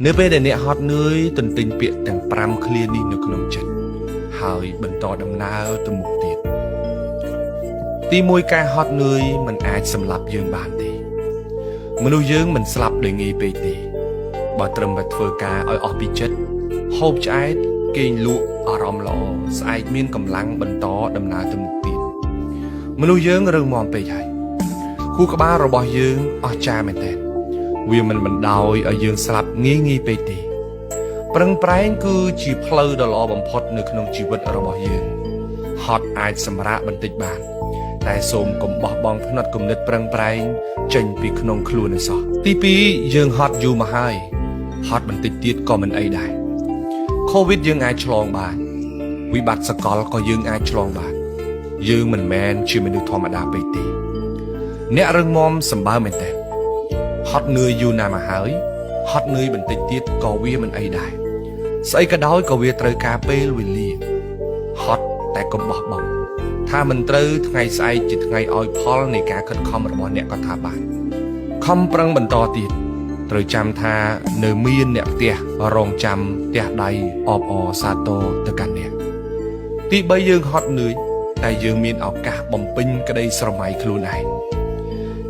នៅពេលដែលអ្នកហត់នឿយទន្ទិញពាក្យទាំង5ឃ្លានេះនៅក្នុងចិត្តហើយបន្តដំណើរទៅមុខទៀតទី1ការហត់នឿយមិនអាចសម្លាប់យើងបានទេមនុស្សយើងមិនស្លាប់ដោយងាយពេកទេបើត្រឹមតែធ្វើការឲ្យអស់ពីចិត្តហូបឆ្អែតគេងលក់អារម្មណ៍ល្អស្អែកមានកម្លាំងបន្តដំណើរទៅមុខទៀតមនុស្សយើងរឹងមាំពេកហើយខួរក្បាលរបស់យើងអស្ចារ្យមែនទែនវាមិនបណ្ដោយឲ្យយើងស្លាប់ងាយងាយពេកទេប្រឹងប្រែងគឺជាផ្លូវដ៏ល្អបំផុតនៅក្នុងជីវិតរបស់យើងហត់អាចសម្រាកបន្តិចបានតែសូមកុំបោះបង់ផ្នត់គំនិតប្រឹងប្រែងចេញពីក្នុងខ្លួនឲ្យសោះទី2យើងហត់យូរមកហើយហត់បន្តិចទៀតក៏មិនអីដែរ COVID យើងអាចឆ្លងបានវិបត្តិសកលក៏យើងអាចឆ្លងបានយើងមិនមែនជាមនុស្សធម្មតាពេកទេអ្នករឹងមាំសម្បើមមែនទែនហត់នឿយយូរណាស់មកហើយហត់នឿយបន្តិចទៀតក៏វាមិនអីដែរស្អីក៏ដោយក៏វាត្រូវការពេលវេលាហត់តែកុំបោះបង់ថាមិនត្រូវថ្ងៃស្អែកជាថ្ងៃឲ្យផលនៃការខិតខំរបស់អ្នកក៏ថាបានខំប្រឹងបន្តទៀតត្រូវចាំថានៅមានអ្នកផ្ទះរងចាំផ្ទះដៃអបអរសាទរទៅកាន់អ្នកទី3យើងហត់នឿយតែយើងមានឱកាសបំពេញក្តីស្រមៃខ្លួនឯង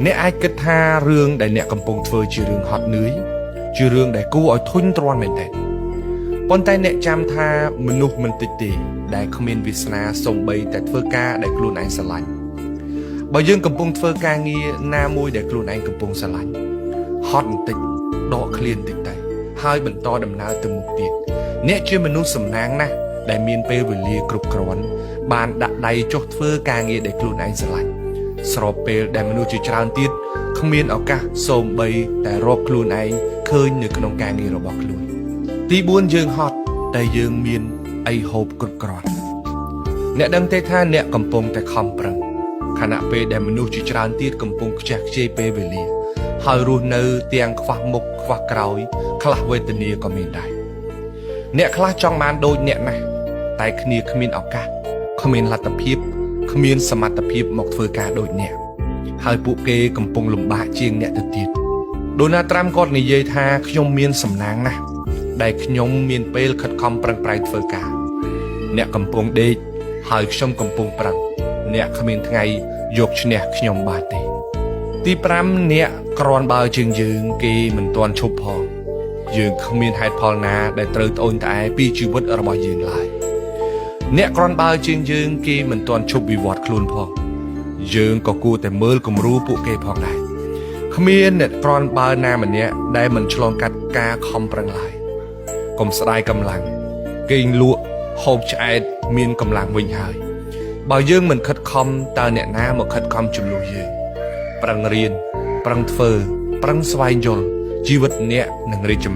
អ្នកអាចគិតថារឿងដែលអ្នកកំពុងធ្វើជារឿងហត់នឿយជារឿងដែលគួរឲ្យធុញទ្រាន់មែនទែនប៉ុន្តែអ្នកចាំថាមនុស្សមិនតិចទេដែលគ្មានវាសនាសូម្បីតែធ្វើការដែលខ្លួនឯងស្រឡាញ់បើយើងកំពុងធ្វើការងារណាមួយដែលខ្លួនឯងកំពុងស្រឡាញ់ហត់បន្តិចដកឃ្លានបន្តិចទៅហើយបន្តដំណើរទៅមុខទៀតអ្នកជាមនុស្សសំណាងណាស់ដែលមានពេលវេលាគ្រប់គ្រាន់បានដាក់ដៃចុះធ្វើការងារដែលខ្លួនឯងស្រឡាញ់ស្របពេលដែលមនុស្សជាច្រើនទៀតគ្មានឱកាសសូម្បីតែរកខ្លួនឯងឃើញនៅក្នុងការងាររបស់ខ្លួនទី4យើងហត់តែយើងមានអីហូបគ្រប់គ្រាន់អ្នកដឹងទេថាអ្នកកំពុងតែខំប្រឹងខណៈពេលដែលមនុស្សជាច្រើនទៀតកំពុងខ្ជះខ្ជាយពេលវេលាហើយរស់នៅទាំងខ្វះមុខខ្វះក្រោយខ្លះវេទនាក៏មានដែរអ្នកខ្លះចង់បានដូចអ្នកណាស់តែគ្នាគ្មានឱកាសគ្មានលទ្ធភាពគ្មានសមត្ថភាពមកធ្វើការដូចអ្នកហើយពួកគេកំពុងលំបាកជាងអ្នកទៅទៀតដូណាល់ត្រាំគាត់និយាយថាខ្ញុំមានសំណាងណាស់ដែលខ្ញុំមានពេលខិតខំប្រឹងប្រែងធ្វើការអ្នកកំពុងដេកហើយខ្ញុំកំពុងប្រឹងអ្នកគ្មានថ្ងៃយកឈ្នះខ្ញុំបានទេទី5អ្នកក្រាន់បើជាងយើងគេមិនទាន់ឈប់ផងយើងគ្មានហេតុផលណាដែលត្រូវត្អូញត្អែពីជីវិតរបស់យើងឡើយអ្នកក្រាន់បើជាងយើងគេមិនទាន់ឈប់វិវត្តខ្លួនផងយើងក៏គួរតែមើលគំរូពួកគេផងដែរគ្មានអ្នកក្រាន់បើណាម្នាក់ដែលមិនឆ្លងកាត់ការខំប្រឹងឡើយកុំស្ដាយកម្លាំងគេងលក់ហូបឆ្អែតមានកម្លាំងវិញហើយបើយើងមិនខិតខំតើអ្នកណាមកខិតខំជំនួសយើងប្រឹងរៀនប្រឹងធ្វើប្រឹងស្វែងយល់ជីវិតអ្នកនឹងរីកចម្រើន។